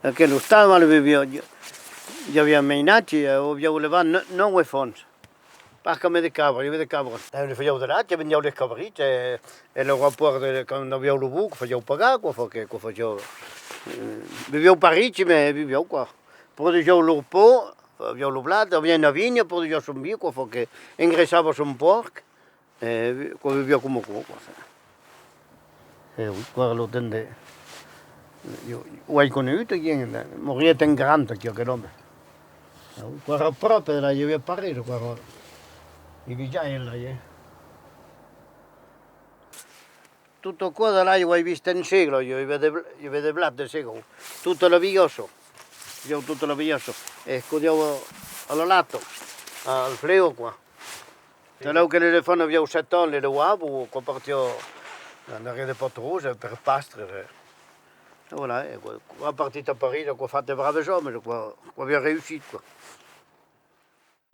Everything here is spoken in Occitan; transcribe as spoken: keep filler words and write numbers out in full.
Aquel ostal, mas, i aviá, i aviá mainatge, eh, aviá levat nòu, nòu efants. Pas qu'amé de cabras, i aviá de cabras. E ne fasián de lach, e vendián les cabrits, e, e lo rapòrt de, quand avián lo bouc, fasián pagar, quoi, fa que, quoi, fasián, eh, vivián pas riche, mas vivián, quoi. Produsián lo pan, avián lo blat, avián una vinha, produsián son vin, quoi, fa que engraissava son pòrc. E, quoi, viviá coma aquò, quoi. E oui, quoi, lo temps de, ieu, o ai conegut aquí, moriá tan grand aquí, aquel òme. E oui, quoi, èra pròpe de la, i aviá pas res, quoi, èra, i vivia en la, eh. Tot aquò de la, o ai vist en Sègla, i aviá de bl-, i aviá de blat de Sègla, tota la Viòssa, ieu tota la Viòssa, e codiau a, a la lata, al fleu, quoi. Talèu que l'elefant aviá sèt ans, l'elevava, o quand partiá en darrièr de Patrons, eh, per pastre, eh. E voilà, e quand, quand partit a París, quand fat de braves òmes, quand, quand aviá reüssit, quoi.